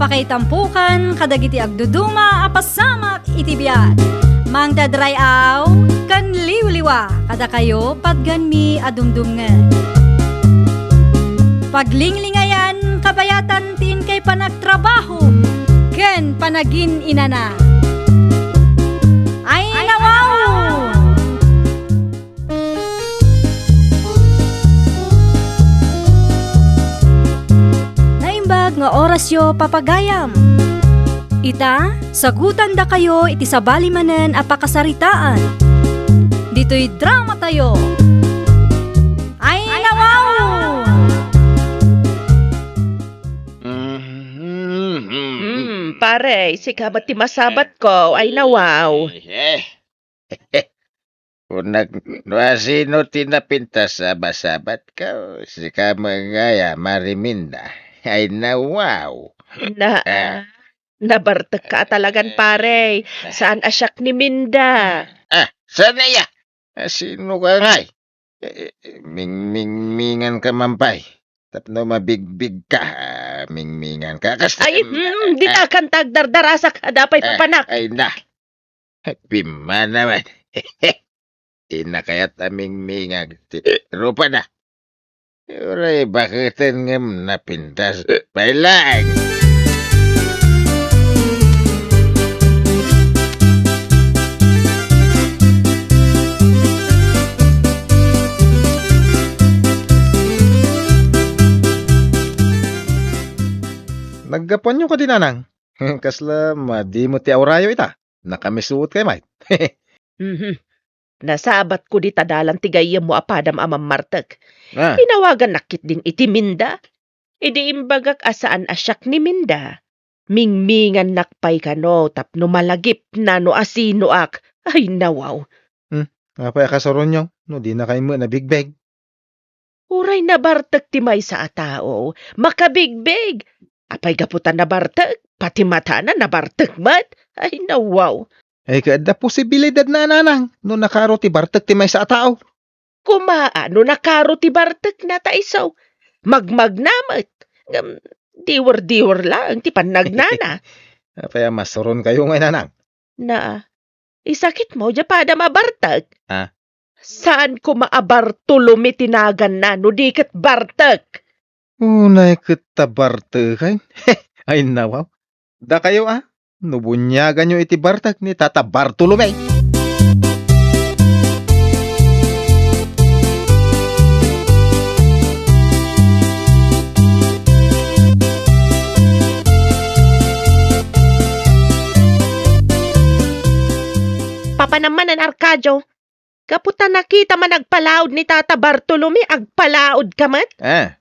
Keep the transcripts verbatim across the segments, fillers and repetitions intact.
Pakaitampokan kadagiti agduduma a pasamak iti biag. Mangted ray-aw ken liwliwa kadakayo patganmi a dumdumngeg. Paglinglingayan kabayatan ti inkay panagtrabaho ken panagin-inana. Ay, nawaw! Naimbag nga orasyo, papagayam. Ita, sagutandakayo iti sabali manen a pakasaritaan. Ditoy dramatayo. Ay, nawaw! Mm, pare, sika met ti masabatko. Ay, nawaw. Eh. Kunak, no asino ti napintas a masabatko? Sika met ngay a Mariminda. Ay, nawaw. Na, Ah. nabartek ka talagan, pare. Saan a siak ni Minda? Ah, saan aya? Asino ka ngay? Eh, eh, mingmingmingan ka man pay. Tapno mabigbig ka, ah, mingmingan ka. Kas-, Ay, em, mm, di ah, ta kanta agdardarasak, adda pay ah, papanak. Ay, na. Pimmanaw man. Di na kayat a mingmingag ti rupa na. Uray baketen ngem napintas. Pay laeng. Naggapuanyo kadi, nanang? Kasla madi met ti aurayo ita. Nakamisuot kay met. Mhm. Nasabatko dita dalan ti gayyemmo a padam a mammartek. Ah. Inawagannak ketdin iti Minda. Idi imbagak a saan a siak ni Minda, mingmingannak pay kano tapno malagipna no asinoak. Ay, nawaw. Hmm, apay a kasuronyo no dinakay met nabigbeg? Uray nabartek ti maysa a tao, makabigbeg. Apay gapu ta nabartek, pati matana nabartek met? Ay, nawaw. Ay, ket adda posibilidad na, nanang, no nakaro ti bartek ti maysa a tao. Kumaa, no nakaro ti bartekna ta isu, magmagna met. Ngem diwer-diwer laeng ti pannagnana. Apay a masuronkayo ngay, nanang? Na, isakitmo, diay padam a bartek? Ah. Saan koma a Bartolome ti naganna, no di ket bartek? Unay ket ta barteken. Ay, nawaw. Dakayo, a, no buniaganyo iti bartek ni Tata Bartolome. Papanam manen, Arcadio. Gapu ta nakitam a nagpalaod ni Tata Bartolome, agpalaodka met? Ah,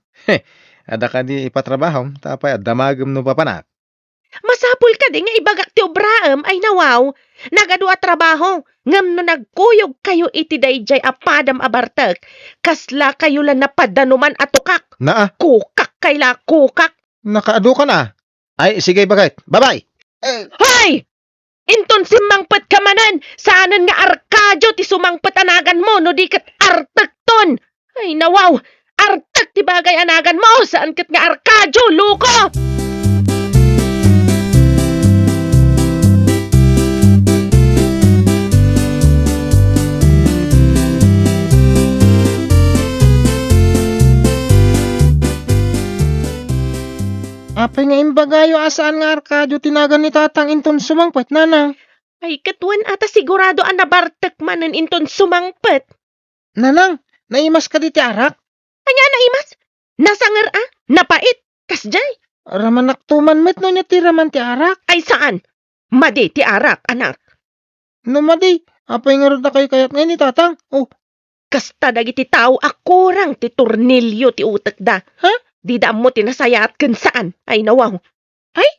adda kadi ipatrabahom, ta apay a damagem no papanak? Masapul kadi nga ibagak ti obraem, ay nawaw. Nagadu a trabaho, ngem no nagkuyogkayo iti daydiay a padam a bartek, kaslakayo la napadanuman a tukak. Naa. Kukakkay la, kukak. Nakaadu kan a. Ay, sige, bagay. Bye-bye. Eh. Hoy! Inton simmangpetka manen, saanen nga Arcadio ti sumangpet a naganmo no di ket artekton. Ay, nawaw! Artek ti bagay a naganmo, saan ket nga Arcadio, loko! Apay nga imbagayo a saan nga Arcadio ti nagan ni Tatang inton sumangpet, nanang? Ay, ket wen a ta sigurado a nabartek manen inton sumangpet. Nanang, naimas kadi ti arak? Ania naimas? Nasanger a? Napait? Kasdiay? Ramanakto man met no ania ti raman ti arak. Ay, saan? Madi ti arak, anak. No madi, apay ngarud a kayo kayat ngay ni Tatang? Oh. Kasta dagiti tao a kurang ti tornilio ti utekda. Ha? Dida ammo ti nasayaat ken saan. Ay, nawaw. Ay,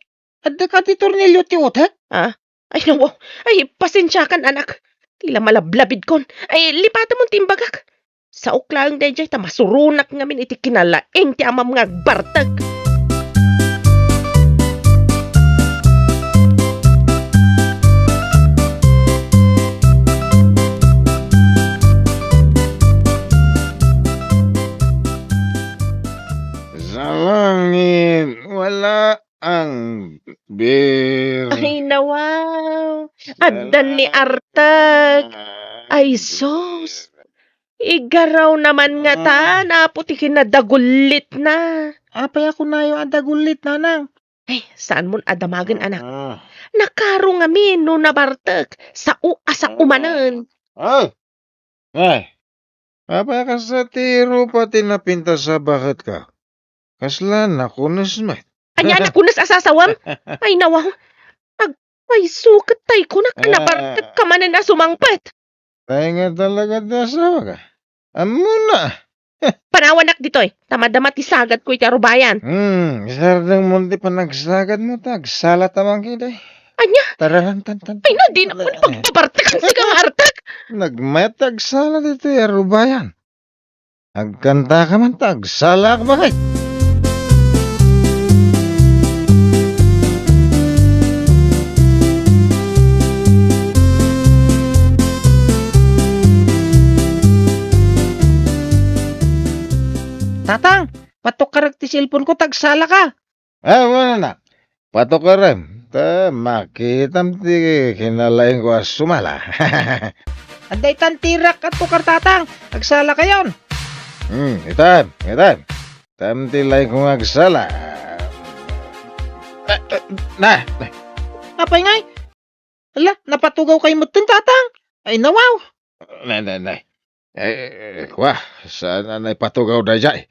adda kadi tornilio ti utek? Ah? Ay, nawaw. Ay, pasensiakan, anak. Ti la malablabidkon. Ay, lipatemon ti imbagak. Saok laeng daydiay ta masuronak ngamin iti kinalaing ti amam nga agbartek. Sa langit, wala ang Addan ni Artek. Ay, sus. Igaraw naman nga ta, napo ti kinadagullitna. Apay a kunayo a dagullit, nanang? Ay, saan mon a damagen, anak? Ah. Nakaro ngamin no nabartek, sao a sao manen. Ay! Ay! Apay a kasta ti rupa ti napintas a baket ka? Kasla nakunes met. Ania a nakunes a sasawem? Ay, nawaw. Ag-, ay, suket tay kunak, ah, nabartek ka manen a sumangpet. Tay nga talaga ti asawa ka. Ammona. Panawanak ditoy, ta madama ti sagadko iti arubayan. Hmm, isardeng mo ti panagsagadmo, ta agsala ta man kidi. Ania? Tararantan. Ay, na, di na pagpabartekan, sika nga artek. Nagmayat ti agsala ditoy arubayan. Agkanta ka man ta agsalak, bakit? Tatang, patukarek ti cellphone ko, ta agsalaka. Ah, wen, anak. Patukarem, ta makitam ti kinalaingko a sumala. Adda itan ti rak a tukar, Tatang. Agsalakayon. Hmm, itam, itam. Itam ti laingko nga agsala. Ah, ah, na, na. Apay ngay? Ala, napatugawkayo metten, Tatang. Ay, nawaw. Nay, nay, nay. Eh, eh, kwa, saan a naipatugaw daydiay?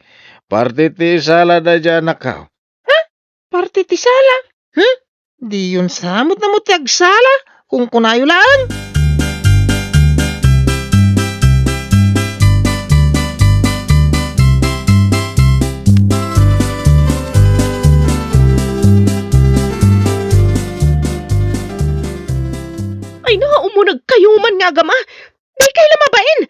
Parte ti sala daydiay, anakko. Ha? Parte ti sala? Hmm? Diyon sa met a mo ti agsala, kunkunayo laeng. Ay, na, umunegkayo man nga agama. Daykayo la mabain.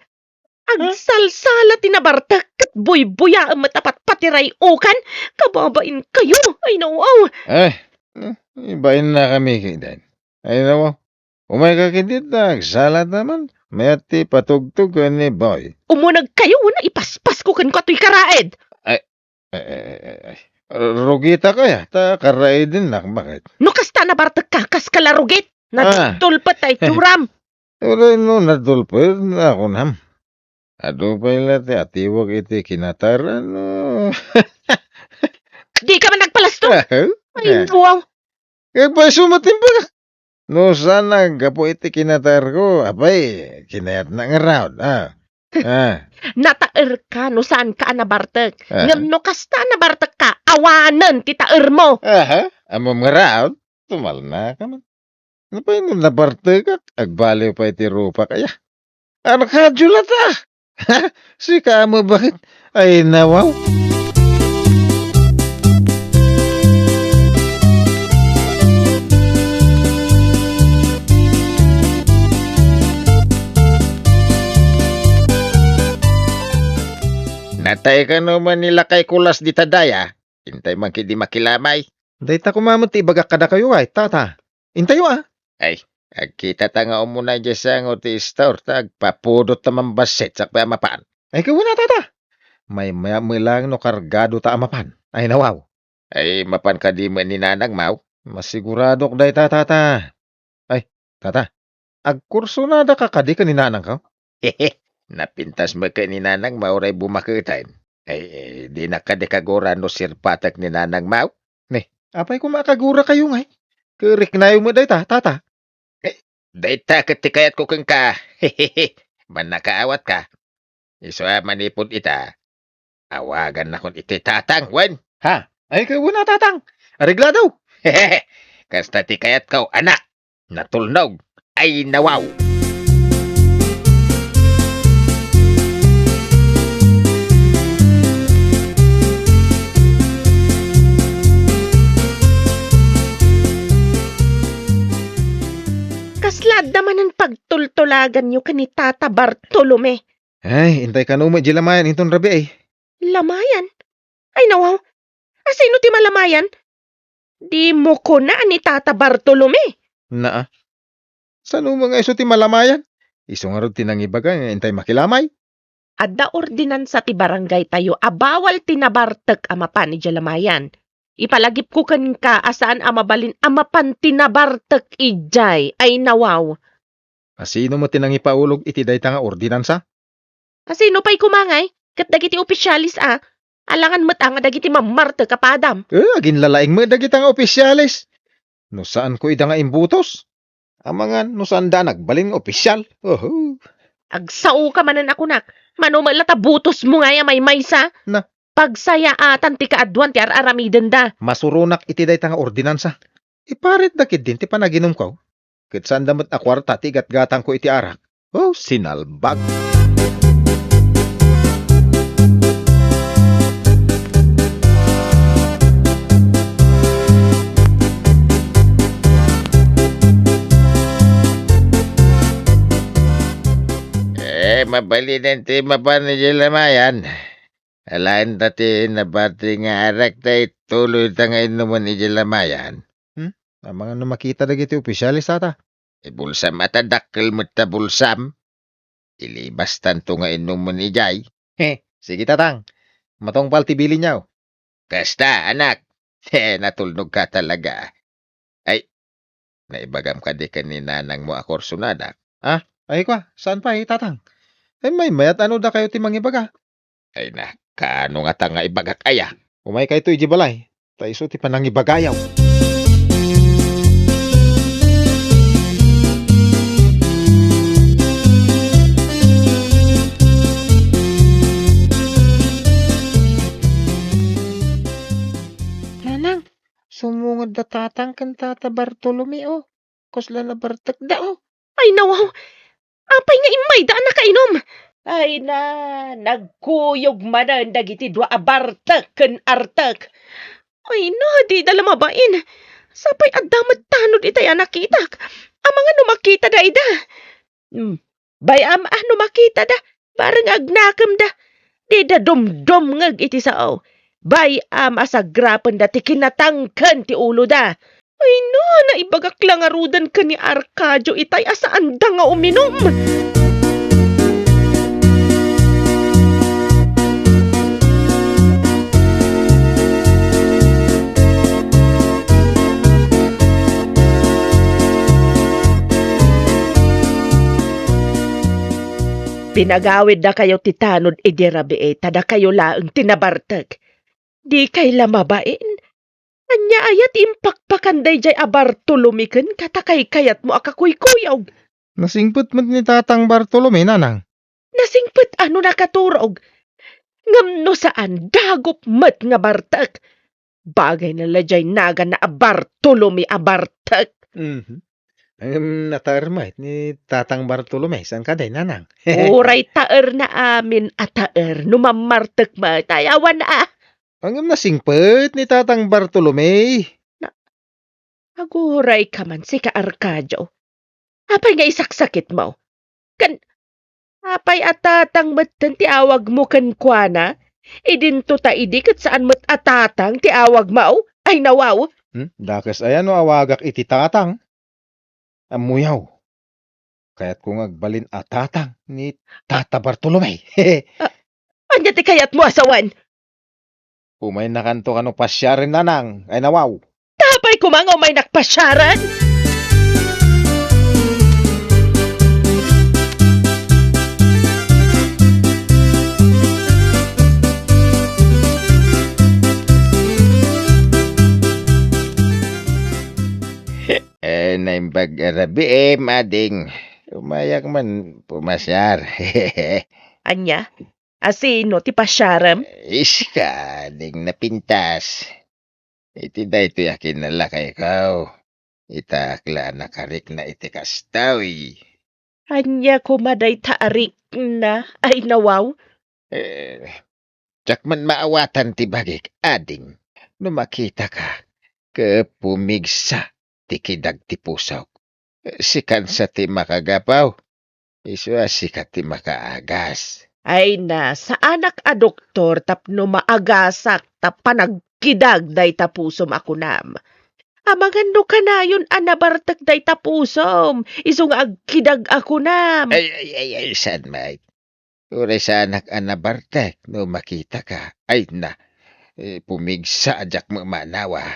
Agsalsala ti nabartek ket buybuyaem met a patpatiray-okan. Kababainkayo. Ay, nawaw. Eh, eh, ibainnakami kayden. Ay, nawaw. Umayka ketdi ta agsalata man. Mayat ti patugtog ken ni Boy. Umunegkayo, wenno ipaspasko kenka toy karaed. Ay, ay, ay, ay, ay. Rugitak aya, ta karaedennak, bakit? No kasta nabartekka, kaska la rugit. Ah. Nadulpet ta itsuram. Uray no nadulpet, nakunam. Adu pay la ti atiwak iti kinataran, no? Dika man nagpalasto. Ah, ay, ah. Wow. Kagpaiso met ti imbagak. No saan a gapu iti kinatarko, apay, kinayatna ngarud, ah. Ah. Nataerka no saanka a nabartek. Ah. Ngem no kasta a nabartekka, awanen ti taermo. Aha, ammom ngarud, tumalnaka man. Napay no nabartekak, agbaliw pay ti rupak, aya. Arkadyo lata! Sika a mabakit. Ay, nawaw. Natay kano man ni lakay Kulas dita daya? Intay man ketdi makilamay. Dayta koma met ti ibagak kadakayo, ay, tata. Intayo, a. Ay, agkitata nga umuna idiay sango ti istor ta agpapudot ta mambassit sakbay a mapan. Ay, kawen a, tata. Maymaya met lang no kargadota a mapan. Ay, nawaw. Ay, mapan kadi met ni nanangmo? Masiguradok dayta, tata. Ay, tata, agkursonadaka kadi ken ni nanangko? Napintas met ken ni nanangmo uray bumaketen. Ay, eh, dinak kadi kagura no sirpatek ni nanangmo? Ne, apay koma a kagurakayo ngay? Ket riknayo met dayta, tata. Eh, dayta ket ti kayatko kenka. Mannakaawatka. Isu a manipud ita, awagannakon iti tatang, wen? Ha? Ay, kawen a, tatang. Areglado. Kasta ti kayatko, anak. Natulnog. Ay, nawaw. Kasla adda manen pagtultulaganyo ken ni Tata Bartolome? Ay, intay kano met di lamayan inton rabii, ay. Lamayan? Ay, nawaw. Asino ti malamayan? Dimo kuna ni Tata Bartolome. Naa. Saan met nga isu ti malamayan? Isu ngarud ti nangibaga nga intay makilamay. Adda ordinansa ti barangaytayo a bawal ti nabartek a mapan idiay lamayan. Ipalagipko kenka a saan a mabalin a mapan ti nabartek idiay. Ay, nawaw. A sino met ti nangipaulog iti dayta nga ordinansa? A sino pay koma ngay? Ket dagiti opisyales a, alangan met a nga dagiti mammartek a padam. Eh, aginlalaing met dagita nga opisyales. No saanko ida nga imbutos, amangan no saanda a nagbalin nga opisyal. Oho. Agsaoka manen a kunak. Mano met la ta butosmo ngay a maymaysa? Na. Pagsayaatan ti kaaduan ti ar-aramidenda. Masuronak iti dayta nga ordinansa. Iparitda ketdin ti panaginumko. Ket saanda met a kuarta ti igatgatangko iti arak. Oh, sinalbag! Eh, mabalinen ti mapan idiay lamayan. Alaen ta ti nabati nga arak ta ituloy ta nga innumen idiay lamayan. Hmm? Amangan no makita dagiti opisyales, tata. Ibulsam a ta dakkel met ta bulsam. Ilibastanto nga innumen idiay. He, sige, tatang. Matungpal ti bilinyo. Kasta, anak. He, natulnog ka talaga. Ay, naibagam kadi ken ni nanangmo a kursonadak? Ah, ay kwa, saan pay, tatang? Ay, maymayat ano dakayo ti mangibaga? Ay na, kaano ngata nga ibagak aya? Umaykayto idiay balay, ta isu ti panangibagayo. Nanang, sumungod da tatang ken tata Bartolome, oh. Kasla nabartekda, oh. Ay, nawaw. Apay nga immayda a nakainum? Ay na, nagkuyog manen dagiti dua a bartek ken artek. Ay na, dida la mabain. Sapay adda met tanod itay a nakitak. Amangan no makitada ida. Hmm. Bay-am a no makitada, bareng agnakemda. Dida dumdumngeg iti sao. Bay-am a sagrapenda ti kinatangken ti uloda. Ay na, naibagak la ngaruden ken ni Arcadio itay a saanda nga uminum. Pinagawiddakayo ti tanod idi rabii, ta dakayo laeng ti nabartek. Dikay la mabain? Ania aya ti impakpakan daydiay a Bartolome kenka ta kaykayatmo a kakuykuyog? Nasingpet met ni Tatang Bartolome, nanang. Nasingpet a no nakaturog. Ngem no saan, dagup met nga bartek. Bagayna la diay naganna a Bartolome a bartek. Mhm. Ngem nataer met ni Tatang Bartolome, saan kadi, nanang? Uray taerna amin a taer no mammartek met, ay awan a. Ngem nasingpet ni Tatang Bartolome. Na, agurayka man, sika Arcadio. Apay nga isaksakitmo? Ken, apay a Tatang metten ti awagmo kenkuana? Idinto ta idi ket saan met a Tatang ti awagmo? Ay, nawaw! Hmm? Dakes aya no awagak iti Tatang? Ammoyo, kayatko nga agbalin a tatang ni Tata Bartolome. A-, ania ti kayatmo a sawen? Umaynakanto kano pasiaren, nanang. Ay, nawaw. Apay koma nga umaynak pasiaren? Eh, naimbag a rabii, eh, ading. Umayak man pumasiar. Ania? A sino ti pasiarem? Iska, ading napintas. Iti daytoy a kinalakayko, itak la a nakarikna iti kastoy. Ania koma dayta a rikna? Ay, nawaw! Eh, diak man maawatan ti bagik, ading, no makitaka ket pumigsa ti kidag ti pusok. Sikan sa ti makagapu, isu a sika ti makaagas. Ay na, saanak a doktor tapno maagasak ta panagkidag dayta pusom a kunam. Amangan no kanayon a nabartek dayta pusom, isu nga agkidag a kunam. Ay, ay, ay, ay, saan met? Uray saanak a nabartek no makitaka. Ay na, Eh, pumigsa a diak mamanawa.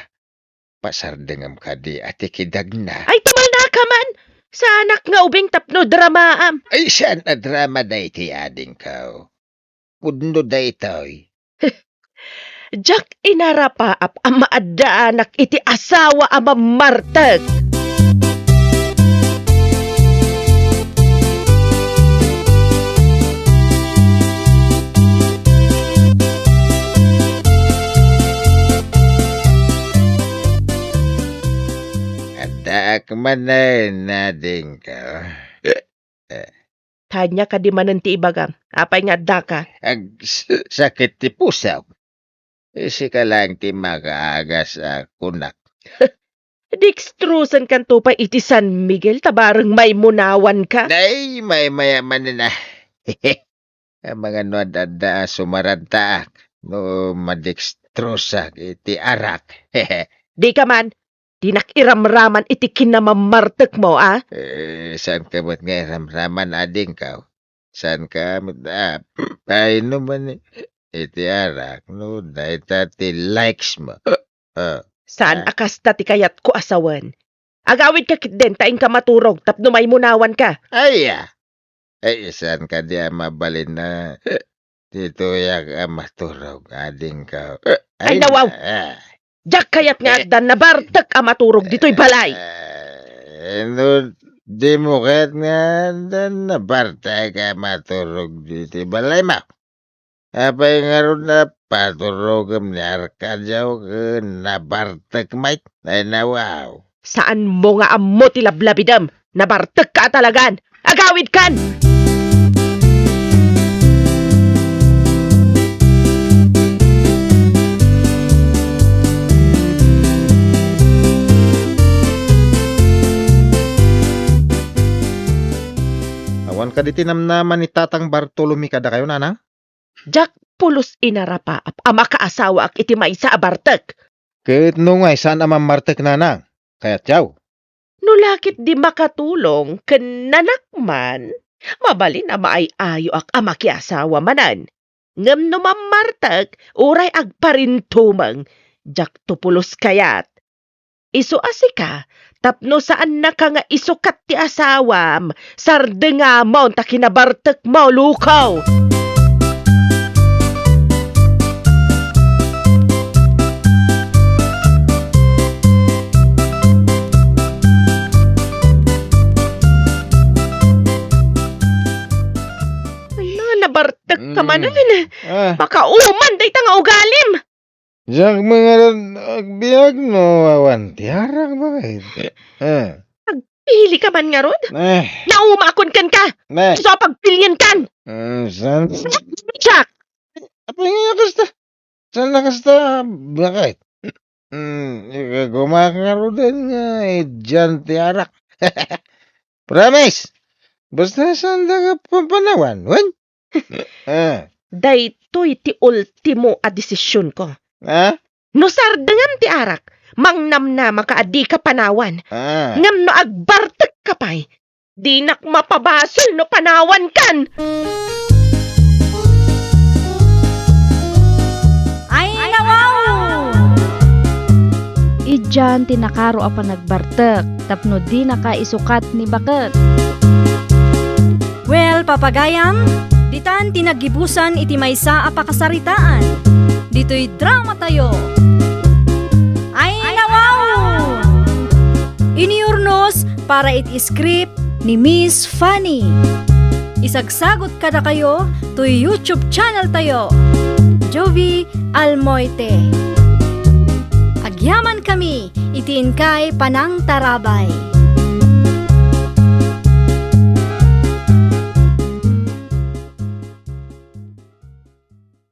Pasardengem kadi a ti kidagna. Ay, tumalnaka man! Saanak nga ubing tapno dramaam. Ay, saan a drama daytoy, adingko? Pudno daytoy. Diak inarapaap a maaddaanak iti asawa a mammartek. Addaak manen, adingko. Ania kadi manen ti ibagam? Apay nga addaka? Ag-, s-, sakit ti pusok. Sika laeng ti makaagas a kunak. Dextrosan kanto pay iti San Miguel ta bareng maimunawanka. Ay, maymaya manen a. Amangan no ad-adda a sumarantaak no madextrosak iti arak. Dika man, dinak iramraman iti kinamammartekmo, a? Eh, saanka met nga iramraman, adingko? Saanka met a painuman iti arak no dayta ti likes mo? Ah. Saan a kasta ti kayatko a sawen. Agawidka ketdin ta inka maturog tapno maimunawanka. Aya! Ay, saan kadi a mabalin a ditoyak a maturog, adingko? Ay, nawaw! Diak kayat nga addan nabartek a maturog ditoy balay. Eh, no dimo kayat nga addan nabartek a maturog ditoy balaymo, apay ngarud a paturogem ni Arcadio ken nabartek met? Ay, nawaw. Saanmo nga ammo ti lablabidem. Nabartekka a talagan. Agawidkan! Awan kadi ti namnama ni Tatang Bartolome kadakayo, nanang? Diak pulos inarapaap a makaasawaak iti maysa a bartek. Ket no ngay saan a mammartek, nanang, kayatyaw? No la ketdi makatulong ken nanakman, mabalin a maay-ayoak a makiasawa manen. Ngem no mammartek, uray agparintumeng, diakto pulos kayat. Isu a sika, tapno saannaka nga isukat ti asawam, sardengamon ta kinabartekmo, lukaw! Ay, na, nabartek ka Mm. manen. Ah. Makauman dayta nga ugalim. Diak man ngarud agbiag no awan ti arak, bakit? Eh. Agpili ka man ngarud? Eh. Naumakon kenka! Eh. Isu a pagpilienkan! Eh, saan? Jack! Apay nga kasta? Saan na kasta, bakit? Mm, ikagumak ngaruden nga idian ti arak. Promise! Basta saan da ka papanawan, wen? Ah. Daytoy ti ultimo a desisionko. Ah? No sardengam ti arak, mangnamnamaka a dika panawan. Ah. Ngem no agbartekka pay, dinak mapabasol no panawankan. Ay, nawaw! Idian ti nakaro a panag- bartek tapno dinaka isukat ni baket. Well, papagayam, ditan ti naggibusan iti maysa a pakasaritaan. Ditoy drama tayo. Ay, nawaw! Iniyurnos para iti script ni Miss Fanny. Isagsagot kadakayo toy YouTube channel tayo, Jovie Almoite. Agyamankami iti inkay panangtarabay.